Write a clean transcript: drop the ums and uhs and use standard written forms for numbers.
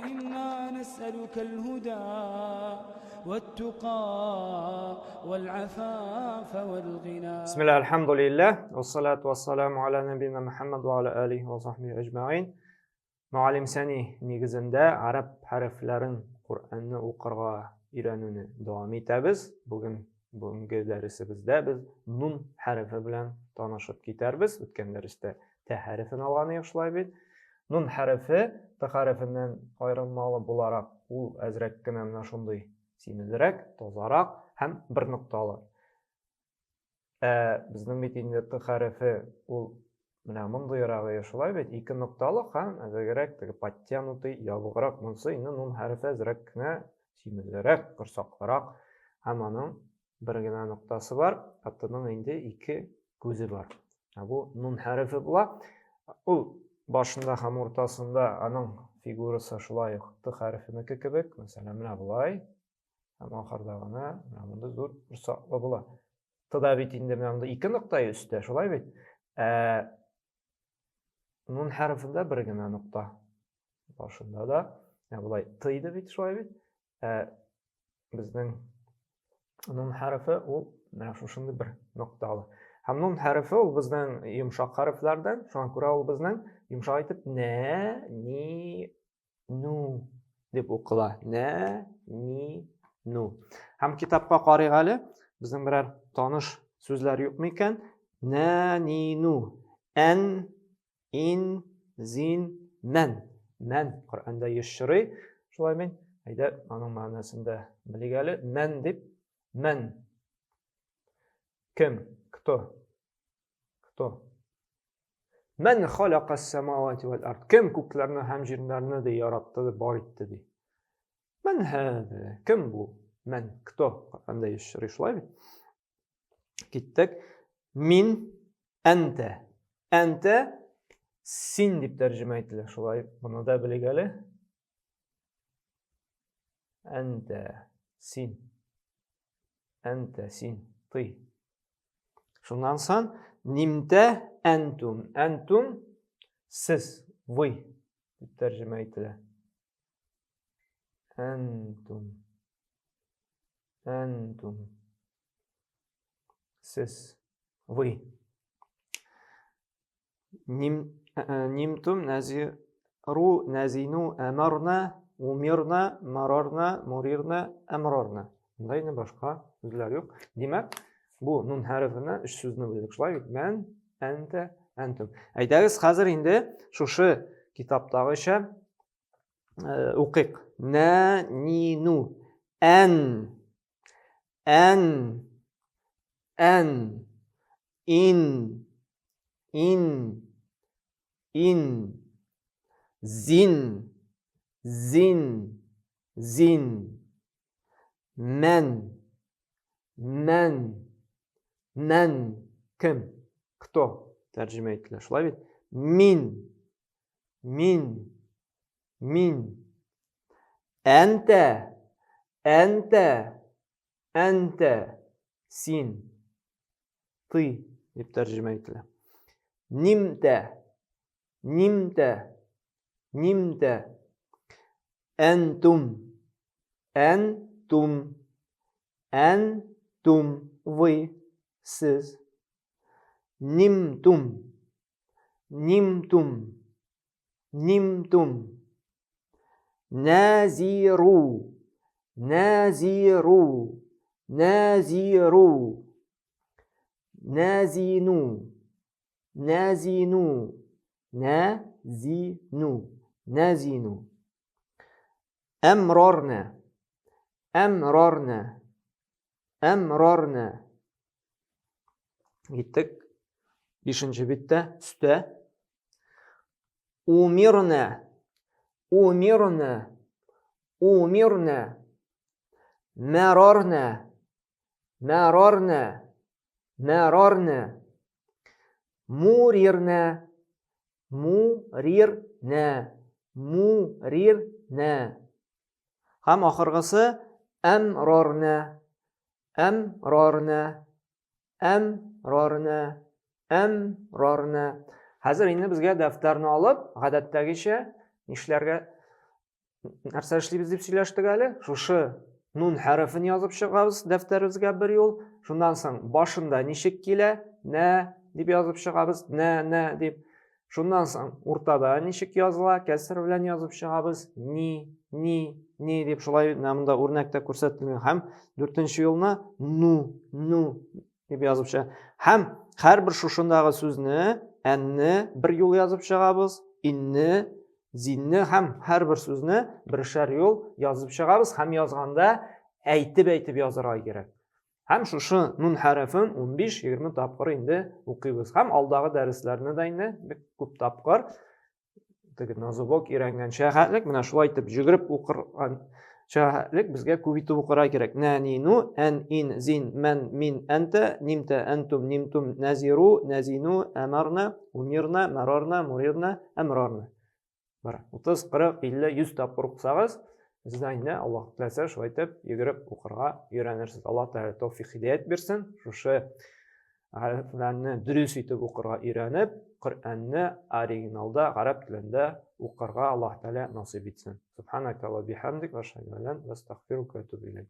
إنا نسألك الهدى والتقى والعفاف والغنى. بسم الله، الحمد لله، والصلاة والسلام على نبينا محمد وعلى آله وصحبه أجمعين. Мөгаллим Сәни нигезендә араб хәрефләрен Коръәнне укырга өйрәнүне дәвам итәбез. Бүген бүгенге дәресебездә без нун хәрефе белән танышып китәрбез. Үткән дәрестә тә хәрефен алган идек, шулай бит. Нун хәрефе т хәрефеннән аерылмалы буларак, ул әзрәк кенә менә шундый симезрәк, тазарак һәм бер нокталы. Ә безнең бит инде т хәрефе ул менә мондыйрагы, шулай бит, ике нокталы һәм әзрәк теге подтянутый, ябыграк. Монысы инде нун хәрефе әзрәк кенә симезрәк, корсаклырак һәм аның бер генә ноктасы бар, ә т-ның инде ике күзе бар. Ә бу нун хәрефе була. Ул башында һәм уртасында аның фигурасы шулай ук т хәрефенеке кебек, мәсәлән, менә болай. Һәм ахырда гына менә монда зур корсаклы була. Т-да бит инде менә монда ике нокта өстә, шулай бит? Ә нун хәрефендә бер генә нокта. Башында да менә болай т иде бит, шулай бит? Ә безнең нун хәрефе ул менә шушындый бер нокталы. Һәм нун хәрефе ул безнең йомшак хәрефләрдән, шуңа күрә ул безнең йомшак итеп нә, ни, ну дип укыла. Нә, ни, ну. Һәм китапка карыйк әле, безнең берәр таныш сүзләр юк микән? Нә, ни, ну. Ән, Ин, зин, мән. Мән Коръәндә еш чорый. Шулай мин. Әйдә, аның мәгънәсен дә белик әле. Мән дип, мән. Кем? Кто? Кто? Мән халака самавати вәл ард. Кем күкләрне һәм җирләрне ди яратты, ди, бар итте ди. Мән һәдә? Кем бу? Мән, кто? Коръәндә еш чорый, шулай бит? Киттек. Мин әнтә. Әнтә син дип тәрҗемә ителә. Шулай моны да белик әле. Әнтә син. Әнтә син. Ты. Шуннан соң нимтә әнтум. Әнтум сез, вы дип тәрҗемә ителә. Әнтум. Әнтум. Сез. Вы. Ним, нимтум нәзиру нәзину әмарна умирна марарна мурирна әмрарна. Монда инде башка сүзләр юк. Димәк, бу нун хәрефенә өч сүзне белдек. Шулай бит? Мән, әнтә, әнтум. Әйдәгез, хәзер инде шушы китаптагыча укыйк. Нә, ни, ну. Ән, ән, ән, ин, ин, ин, зин, зин, зин, мән, мән, мән, кем, кто тәрҗемә ителә, шулай бит? Мин, мин, мин. Әнтә, әнтә, әнтә, син, ты дип тәрҗемә ителә. Нимтә, нимтә, нимтә. Әнтум, әнтум, әнтум, вы, сез. Нимтум, нимтум, нимтум. Нәзиру, нәзиру, нәзиру. Нәзину, нәзину, нәзину, нәзину. Әмрарнә, әмрарнә, әмрарнә. Киттек. Бишенче биттә, өстә. Умирнә, умирнә, умирнә. Мәрарнә, мәрарнә, мәрарнә. Мурирнә, мурирнә, мурирнә. Һәм ахыргысы әмрарнә, әмрарнә, әмрарнә, әмрарнә. Хәзер инде безгә дәфтәрне алып, гадәттәгечә нишләргә? Нәрсә эшлибез дип сөйләштек әле? Шушы нун хәрефен язып чыгабыз дәфтәребезгә бер юл. Шуннан соң башында ничек килә? Нә дип язып чыгабыз, нә, нә дип. Шуннан соң уртада ничек языла? Кәсер белән язып чыгабыз. Ни, ни, ни дип шулай менә монда үрнәктә күрсәтелгән. Һәм дүртенче юлны ну, ну дип язып чыга. Һәм һәрбер шушындагы сүзне әнне бер юл язып чыгабыз, инне, зинне һәм һәрбер сүзне бершәр юл язып чыгабыз һәм язганда әйтеп-әйтеп язырга кирәк. Һәм шушы нун хәрефен 15-20 тапкыр инде укыйбыз. Һәм алдагы дәресләрне дә инде бик күп тапкыр теге на зубок өйрәнгән шәһәрлек менә шулай итеп йөгереп укырган шәһәрлек безгә күп итеп укырга кирәк. Нә, ни, ну, ән, ин, зин, мән, мин, әнтә, нимтә, әнтум, нимтум, нәзиру, нәзину, әмарна, умирна, мәрарна, мурирна, әмрарна. Бер 30, 40, 50, 100 тапкыр укысагыз, сез дә инде Аллаһ теләсә шулай итеп йөгереп укырга өйрәнерсез. Аллаһ Тәгалә тәүфик һидәят бирсен. Шушы Хәрефләрне дөрес итеп укырга өйрәнеп, Коръәнне оригиналда гарәп телендә укырга Аллаһ Тәгалә насыйп итсен. Субханака ва бихамдик ва ашһаду ан ла астагфирука ва атубу илейк.